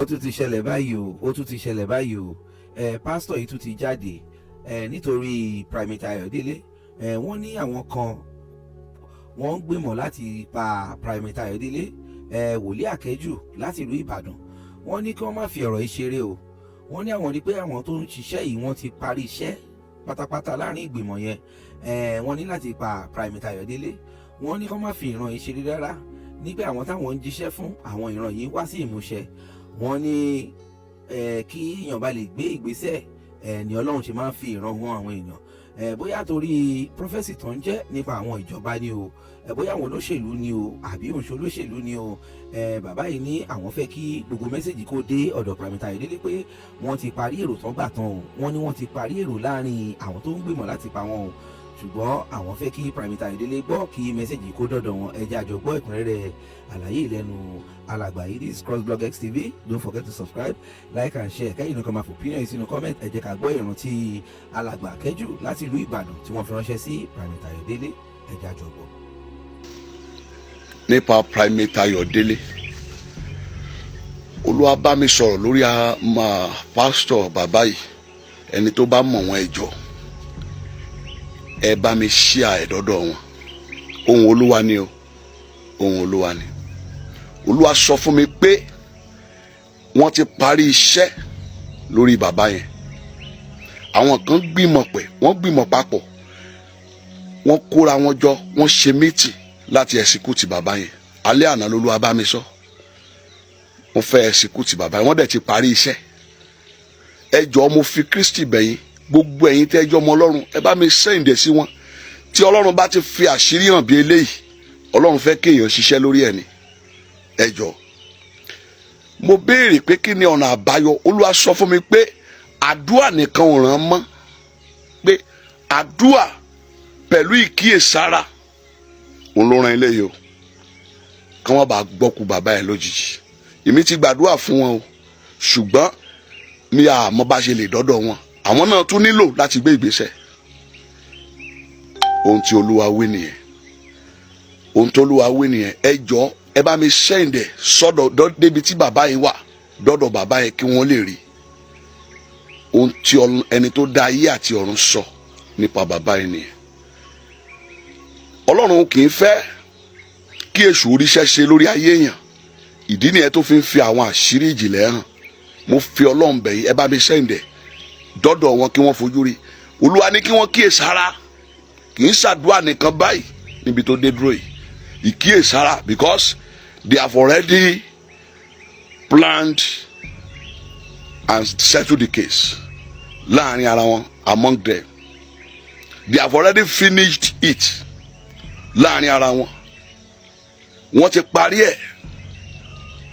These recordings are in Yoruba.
Ó tún ti ṣẹlẹ̀ báyìí o, ó tún ti ṣẹlẹ̀ báyìí o. Ẹ pásítọ̀ yìí tún ti jáde ẹ nítorí Primate Ayọ̀délé. Ẹ wọ́n ní àwọn kan wọ́n ń gbìmọ̀ láti pa Primate Ayọ̀délé, ẹ wòlíì Àkẹ́jù láti ìlú Ìbàdàn. Wọ́n ní kí wọ́n má fi ọ̀rọ̀ yìí ṣeré o. Wọ́n ní àwọn rí pé àwọn tó ń ṣiṣẹ́ yìí, wọ́n ti parí iṣẹ́ pátápátá láàrin ìgbìmọ̀ yẹn. Ẹ wọ́n ní láti pa Primate Ayọ̀délé. Wọ́n ní kí wọ́n má fi ìran yìí ṣeré rárá, nígbà àwọn táwọn ń jíṣẹ́ fún àwọn ìran yìí wá sí ìmúṣẹ. Wọ́n ní ẹ kí èèyàn bá lè gbé ìgbésẹ̀ ẹ ní Ọlọ́run ṣe máa ń fi ìran hàn àwọn èèyàn. Ẹ bóyá torí prophecy tó ń jẹ́ nípa àwọn ìjọba ni o, ẹ bóyá àwọn olóṣèlú ni o, àbí òǹṣe olóṣèlú ni o. Ẹ bàbá yìí ní àwọn fẹ́ kí gbogbo message kó dé ọ̀dọ̀ Primate Ayọ̀délé pé wọ́n ti parí èrò tán gbà tán o. Wọ́n ní wọ́n ti parí èrò láàrin àwọn tó ń gbìmọ̀ láti pa wọn o, ṣùgbọ́n àwọn fẹ́ kí Primate Ayọ̀délé gbọ́ kí message kó dọ̀dọ̀ wọn. Ẹ jẹ́ a jọ gbọ́ ẹ̀kúnrẹ́rẹ́ àlàyé ìlẹ́nu alàgbà yìí. This is Crossblog XTV. Don't forget to subscribe, like and share. Kẹ́yìn nìkan máa fò opinion sínú comment. Ẹ jẹ́ ká gbọ́ ìrántí alàgbà Akẹ́jù láti ìlú Ìbàdàn tí wọ́n fi ránṣẹ́ sí Primate Ayọ̀délé. Ẹ jẹ́ a jọ gbọ́. Nípa Primate Ayọ̀délé, Olúwa bá mi sọ̀rọ̀ lórí pásítọ̀ bàbá yìí. Ẹni tó bá mọ̀ wọ́n, ẹ jọ̀ọ́, ẹ bá mi share ẹ̀ dọ́dọ̀ wọn. Ohun Olúwa ni o, ohun Olúwa ni. Olúwa sọ fún mi pé wọ́n ti parí iṣẹ́ lórí bàbá yẹn. Àwọn kan gbìmọ̀ pẹ̀, wọ́n gbìmọ̀ papọ̀, wọ́n kóra wọn jọ, wọ́n ṣe meeting láti execute bàbá yẹn. Alẹ́ àná lolúwa bá mi sọ. Wọ́n fẹ́ execute bàbá yẹn, wọ́n dẹ̀ ti parí iṣẹ́. Ẹ jọ̀ọ́, mo fi Kristi bẹ̀yìn, gbogbo ẹ̀yin tẹ́ ẹ jẹ́ ọmọ Ọlọ́run, ẹ bá mi send ẹ̀ sí wọn. Tí Ọlọ́run bá ti fi àṣírí hàn bí eléyìí, Ọlọ́run fẹ́ kéèyàn ṣiṣẹ́ lórí ẹ̀ ni. Ẹ jọ̀ọ́, mo béèrè pé kí ni ọ̀nà àbáyọ? Olúwa sọ fún mi pé àdúà nìkan ò ràn mọ́, pé àdúà pẹ̀lú ìkíyèsára òun ló ran eléyìí o, kí wọ́n bá gbọ́kú bàbá ẹ̀ lójijì. Èmi ti gbàdúrà fún wọn o, ṣùgbọ́n mi àmọ́ bá ṣe lè dọ́dọ̀ wọn. Àwọn náà tún nílò láti gbé ìgbésẹ̀. Ohun tí Olúwa wí nìyẹn, ohun tí Olúwa wí nìyẹn. Ẹ jọ, ẹ bá mi send ẹ̀ sọ́dọ̀ débi tí bàbá yìí wà, dọ́dọ̀ bàbá yẹn, kí wọ́n lè rí ohun tí ẹni tó dá ayé àti ọ̀run sọ nípa bàbá yìí nìyẹn. Ọlọ́run kì í fẹ́ kí èṣù oríṣẹ́ ṣe lórí ayé èèyàn. Ìdí nìyẹn tó fi ń fi àwọn àṣírí ìjìnlẹ̀ hàn. Mo fi Ọlọ́run bẹ̀ yín, ẹ bá mi send ẹ̀ dọ́dọ̀ wọn kí wọ́n fojú rí. Olúwa ní kí wọ́n kíyèsára. Kì í ṣàdúrà nìkan báyìí níbi tó dé dúró yìí, ìkíyèsára, because they have already planned and settled the case láàrin ara wọn. Among them, they have already finished it láàrin ara wọn. Wọ́n ti parí ẹ̀,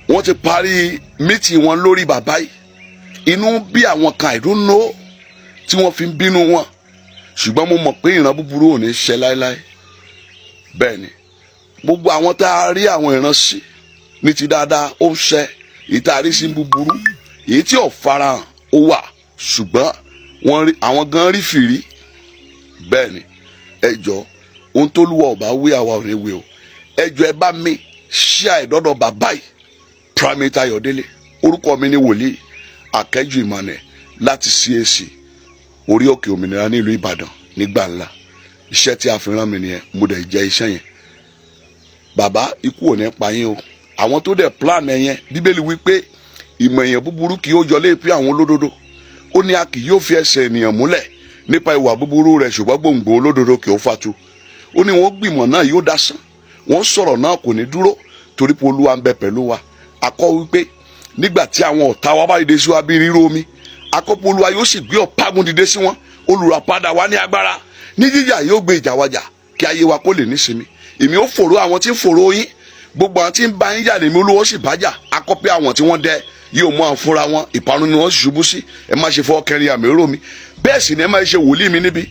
wọ́n ti parí meeting wọn lórí bàbá yìí. Inú bí àwọn kan, I don't know tí wọ́n fi ń bínú wọn, ṣùgbọ́n mo mọ̀ pé ìran búburú ò ní ṣẹ láéláé. Bẹ́ẹ̀ ni gbogbo àwọn tá a rí àwọn ìran sí ní ti dáadáa, ó ń ṣẹ. Èyí tá a rí sí búburú, èyí tí ò farahàn, ó wà, ṣùgbọ́n wọ́n rí àwọn gan rí fìrí. Bẹ́ẹ̀ ni, ẹ jọ, ohun tó lúwa ọba wí, àwa ò ní wí o. Ẹ jọ, ẹ bá mi share ẹ̀ dọ́dọ̀ bàbá yìí, Primate Ayọ̀délé. Orúkọ mi ní Wòlíì Akẹ́jù Emmanuel láti CAC Orí Òkè Òmìnira nílùú Ìbàdàn nígbà ńlá. Iṣẹ́ tí a fi rán mi nìyẹn, mo dẹ̀ jẹ́ iṣẹ́ yẹn. Bàbá, ikú ò ní pa yín o. Àwọn tó dẹ̀ plan ẹ yẹn, Bíbélì wí pé ìmọ̀ èèyàn búburú kì yóò jọ lé ìpín àwọn olódodo. Ó ní a kì yóò fi ẹsẹ̀ ènìyàn múlẹ̀ nípa ìwà búburú rẹ̀, ṣùgbọ́n gbòǹgbò olódodo kì ó fatu. Ó ní wọ́n gbìmọ̀ náà, yóò dasán, wọ́n sọ̀rọ̀ náà, kò ní dúró, torí pé Olúwa ń bẹ pẹ̀lú wa. Akọ wípé nígbà tí àwọn ọ̀tá wa bá dìde sí wa bí ríró omi, akọ́pọ̀ Olúwa yóò sì gbé ọ̀págun dìde sí wọn. Olùràpadà wa ní agbára ní jíjà, yóò gbé ìjà wa jà kí ayé wa kó lè nísinmi. Èmi ó fòró àwọn tí ń fòró yín, gbogbo àwọn tí ń bá yín jà lèmi Olúwa sì bá jà. Akọ́pẹ́ àwọn tí wọ́n dẹ yóò mú àwọn fúnra wọn, ìparun ni wọ́n sì ṣubú sí. Ẹ má ṣe fọwọ́ kẹrin àmì rò mi, bẹ́ẹ̀ sì ni ẹ má ṣe wòlíì mi níbi.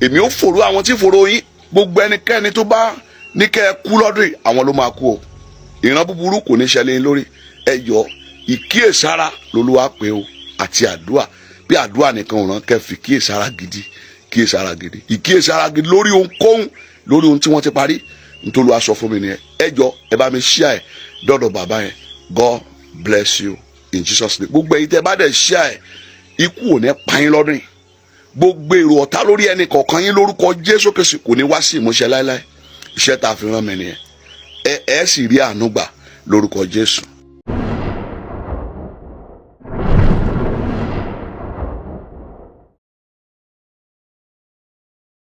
Èmi ó fòró àwọn tí ń fòró yín. Gbogbo ẹnikẹ́ni tó bá ní kẹ́ ẹ kú lọ́dún yìí, àwọn ló máa kú o. Ìran búburú kò ní ṣẹlẹ̀ yín lórí. Ẹ yọ ìkíyèsára lolúwa pé o, àti àdúà. Bí àdúà nìkan ò ràn, kẹ́ fi kíyèsára gidi, kíyèsára gidi, ìkíyèsára gidi lórí ohunkóhun, lórí ohun tí wọ́n ti parí. Nítorí wàá sọ fún mi nìyẹn. Ẹ jọ, ẹ bá mi share ẹ dọ́dọ̀ bàbá yẹn. God bless you. In Jesus' name. Gbogbo ẹ̀yin tẹ́ bá dẹ̀ ṣíà ẹ̀, ikú ò ní pa yín lọ́dún yìí. Gbogbo èrò ọ̀tá lórí ẹnì kọ̀ọ̀kan yín, lórúkọ Jésù Kristi, kò ní wá sí ìmúṣẹ láéláé. Iṣẹ́ tá a fi rán mi nìyẹn. Ẹ ẹ sì rí àánú gbà lórúkọ Jésù.